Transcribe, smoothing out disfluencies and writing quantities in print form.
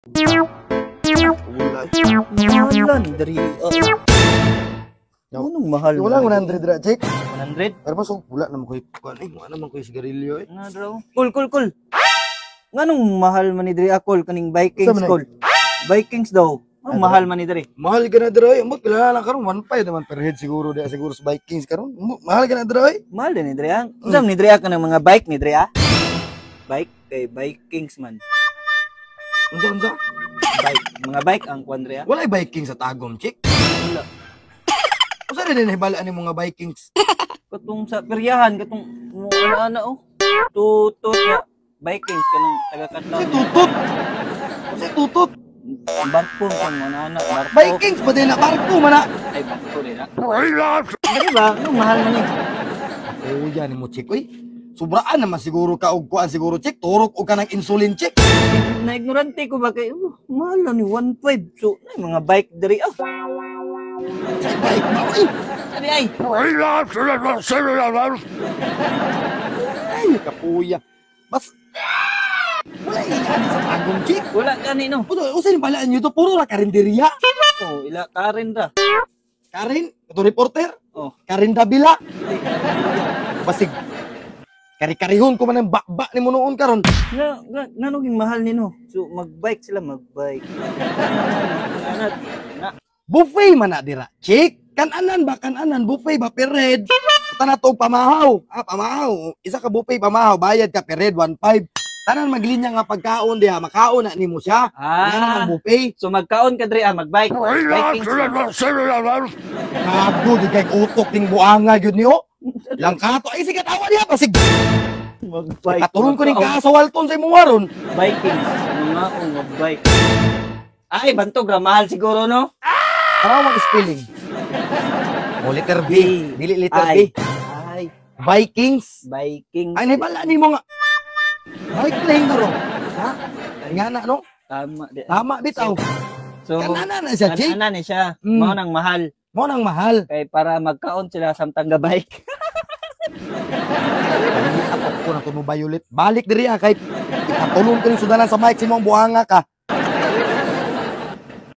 Wala. Mahalan diri. Anong mahal? Wala 100 ra, check. 100? Pero mas wala naman ko kuan eh, wala naman ko sigarilyo eh. Na draw. Kul kul kul. Nganong mahal man ni diri akol kaning Vikings Unsa man kol? Vikings daw. Anong Ano? mahal man ni diri? Mahal ka na dira eh. Ambot pila lang karon 1.5 naman per head siguro di siguro sa Vikings karon. Mahal ka na dira eh. Mahal din ni diri ah. Unsa man ni diri ah kanang mga bike ni diri ah? Bike kay Vikings man. Unsa unsa? Bike, mga bike ang kwan diri ah. Walay Vikings sa Tagum, chick. Wala. Unsa rin nahibalaan ni mga Vikings? Katong sa peryahan katong mo ana oh. Tutut ya. Vikings kanang taga Kadlaw. Si tutut. Si tutut. Barko kan mo ana barko. Vikings ba din na barko man na? Ay, barko din ah. Dili ba? Anong mahal man ni? Kuya ni mo, chick oy. Sobraan naman siguro ka og kuan siguro, chick. Turok og ka ng insulin, chick. Na ignorante ko ba kay oh, mahal na ni 1.5. So, na mga bike diri ah. Sa bike ba oy? Sabi ay. Ay, kapuya. Bas wala ingani sa Tagum, chick. Wala gani no. Usa usa ni balaan nyo to puro ra karinderya. Oh, ila Karen ra. Karin, ito reporter. Oh. Karin Davila. Basig. Kari-karihon ko man ang bakba ni mo noon karon. Nga nga ngano ging mahal nino? So magbike sila, magbike. Nga na. Buffet man na dira. Chick, kananan ba kananan buffet ba per head? Tanan to og pamahaw. Ah, pamahaw. Isa ka buffet pamahaw, bayad ka per head 1.5. Tanan maglinya nga pagkaon diha, makaon na nimo siya. Nga Ah, ang buffet. so magkaon ka diri ah, magbike. Vikings. Kago di kay utok ting buanga gyud niyo. Langkato ay sige tawa diha basig. Magbike. Katulong ko ning kasawalton sa imong waron. Vikings. Mga on magbike. Ay, bantog ra mahal siguro no? Tama mag spelling. O letter B, B. dili letter Ay. B. Ay, Vikings. Vikings. Ay nibala nimo nga. Bike lane duro. Ha? Nga na no? Tama di. Tama bitaw. So, Kanana na siya, Jake. Kanana ni siya. Mm. Mao nang mahal. Mo nang mahal. Kay para magkaon sila samtang gabike. Ako ko na mo violet. Balik diri ah kay ipatulong ko ning sudanan sa mic sa imong buhanga ka.